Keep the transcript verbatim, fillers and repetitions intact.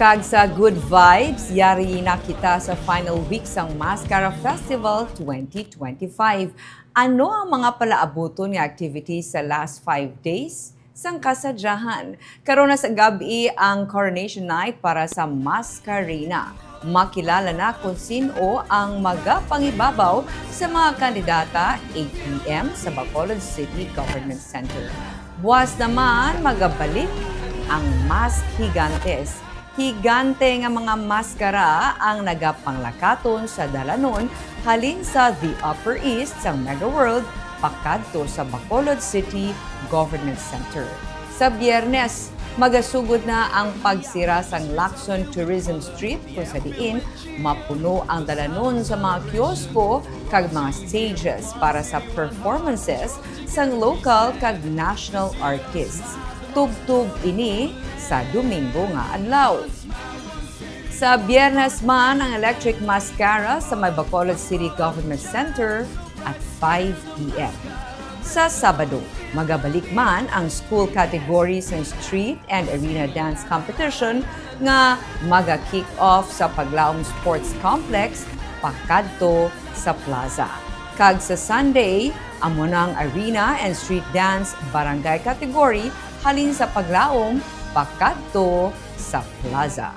Kag sa good vibes, yari na kita sa final week sang Mascara Festival twenty twenty-five. Ano ang mga palaabuton nga activities sa last five days sang kasadyahan? Karon na sa gab-i ang coronation night para sa Mascarina. Makilala na kung sin-o ang magapangibabaw sa mga kandidata, eight p m sa Bacolod City Government Center. Buwas naman, magabalik ang Mask Gigantes. Higante nga mga maskara ang nagapanglakaton sa dalanon halin sa The Upper East sang Mega World pakadto sa Bacolod City Government Center. Sa Biyernes, magasugod na ang pagsira sang Lacson Tourism Strip, kung sa diin mapuno ang dalanon sa mga kiosko kag mga stages para sa performances sang local kag national artists. Tubtob ini sa Domingo nga adlaw. Sa Biyernes man ang Electric Mascara sa may Bacolod City Government Center at five p m. Sa Sabado, magabalik man ang school category sang street and arena dance competition nga maga-kick off sa Paglaom Sports Complex pakadto sa plaza. Kag sa Sunday, amo na ang arena and street dance barangay category halin sa Paglaom pakadto sa plaza.